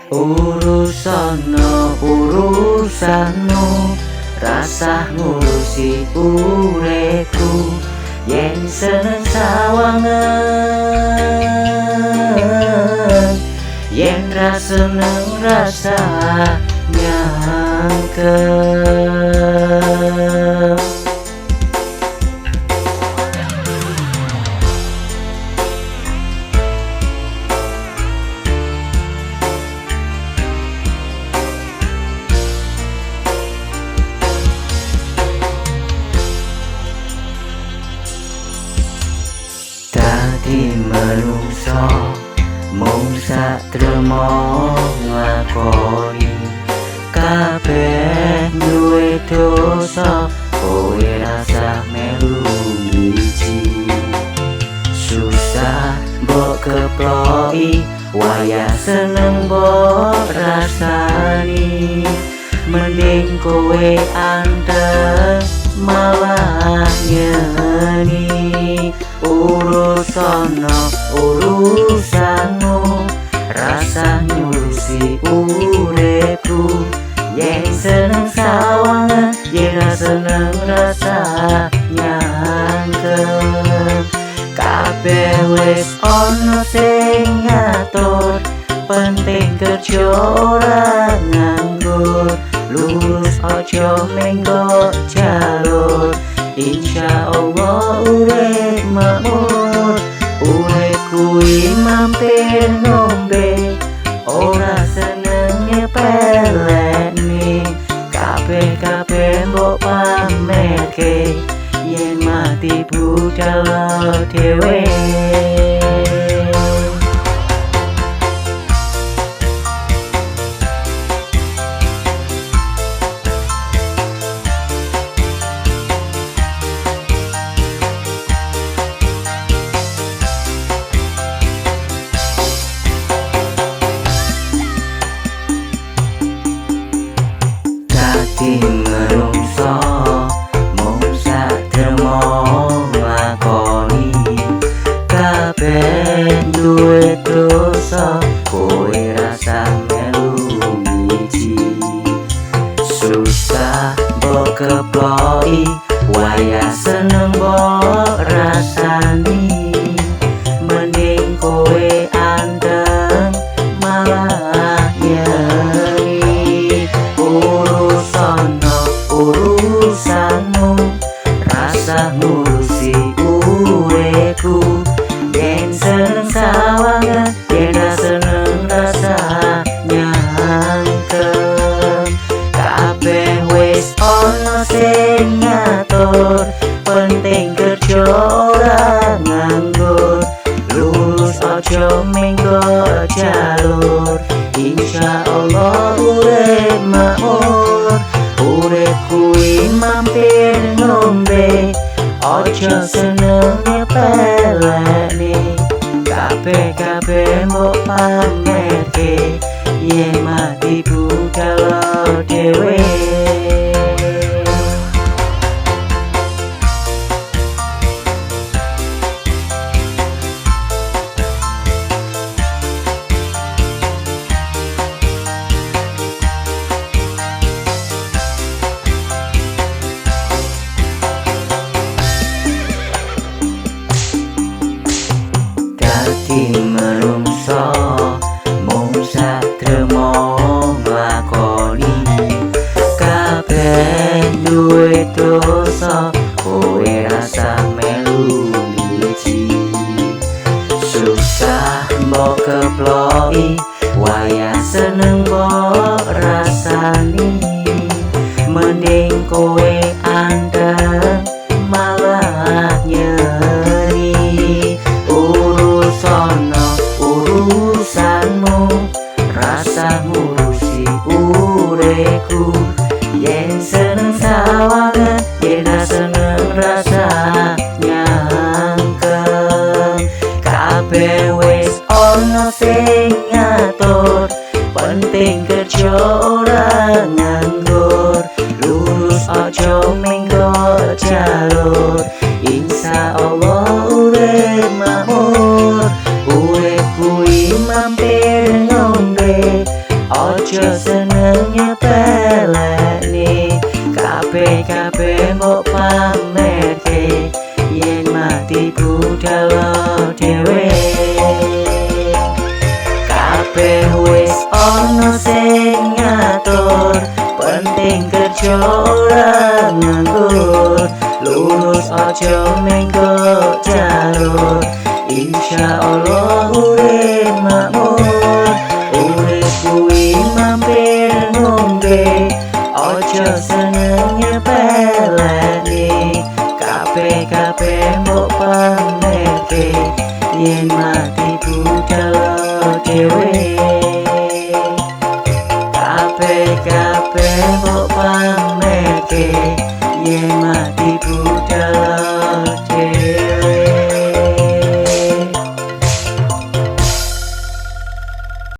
Urusono urusanmu, rasah ngurusi uripku. Yen seneng sawangen, yen ra seneng rasah nyangkem. Dadi menungso mung satrema nglakoni, kabeh duwe dosa, kowe rasah melu miji. Susah mbok keploki, wayah seneng mbok rasani. Mending kowe anteng malah nyeni. Urusono urusanmu, rasah ngurusi uripku. Yen seneng sawangen, yen ra seneng rasah nyangkem. Kabeh wis ana sing ngatur, penting kerja ora nganggur. Lurus aja menggok jalur, insya Allah urip makmur. Urip kuwi mampir ngombe, ora seneng nyepelekne. Kabeh-kabeh mbok pamerke, yen mati budal dhewe. Dadi menungso mung satrema nglakoni, kabeh duwe dosa, kowe rasah melu miji. Susah mbok keploki, wayah seneng mbok rasani. Mending kowe anteng malah nyeni. Urusono urusanmu, rasah ngurusi uripku. Yen seneng sawangen, yen ra seneng rasah nyangkem. Kabeh wis ana sing ngatur, penting kerja ora nganggur. Lurus aja menggok jalur, insya Allah urip makmur. Urip kuwi mampir ngombe, aja seneng nyepelekne. Kabeh-kabeh mbok pamerke, yen mati budal dhewe. Dadi menungso mung satrema nglakoni, kabeh duwe dosa, kowe rasah melu miji. Susah mbok keploki, wayah seneng mbok rasani. Mending kowe anteng malah nyeni. Urusono urusanmu, rasah ngurusi uripku. Yen seneng sawangen, yen ra seneng rasah nyangkem. Kabeh wis ana sing ngatur, penting kerja ora nganggur. Lurus aja menggok jalur, insya Allah urip makmur. Urip kuwi mampir ngombe, Kabeh wis ana sing ngatur, penting kerja ora nganggur. Lurus aja menggok jalur, insyaallah urip makmur. Urip kuwi mampir ngombe, aja seneng nyepelekne. Kabeh kabeh mbok pamerke, yen mati budal dhewe. Kabeh kabeh mbok pamerke, yen mati budal.